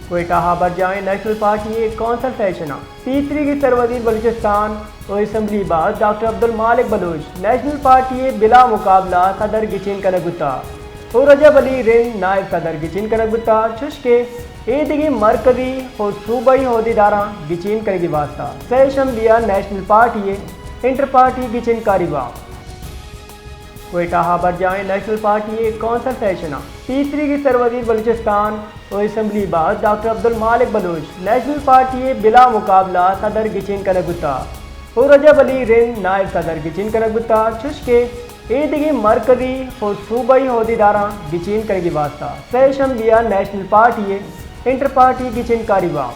کوئٹہ ءَ برجاہیں national party ءِ کونسل سیشن ءَ پیسریگیں سروزیر بلوچستان ءُ اسمبلی باز ڈاکٹر عبدالمالک بلوچ نیشنل پارٹی ءِ بلا مقابلہ صدر گچین کنگ بوتگ ءُ رجب علی رند نائب صدر گچین کنگ بوتگ، چوشکہ اے دگہ مرکزی ءُ صوبائی عہدیداراں گچین کنگی واسطہ سیشن بیا نیشنل پارٹی ءِ انٹر پارٹی گچین کاری با۔ کوئٹہ ءَ برجاہیں نیشنل پارٹی ءِ کونسل سیشن ءَ پیسریگیں سروزیر بلوچستان ءُ اسمبلی باز ڈاکٹر عبدالمالک بلوچ نیشنل پارٹی ءِ بلا مقابلہ صدر گچین کنگ بوتگ ءُ رجب علی رند نائب صدر گچین کنگ بوتگ، چوشکہ اے دگہ مرکزی ءُ صوبائی عہدیداراں گچین کنگی واسطہ سیشن بیا نیشنل پارٹی ءِ انٹر پارٹی گچین کاری با۔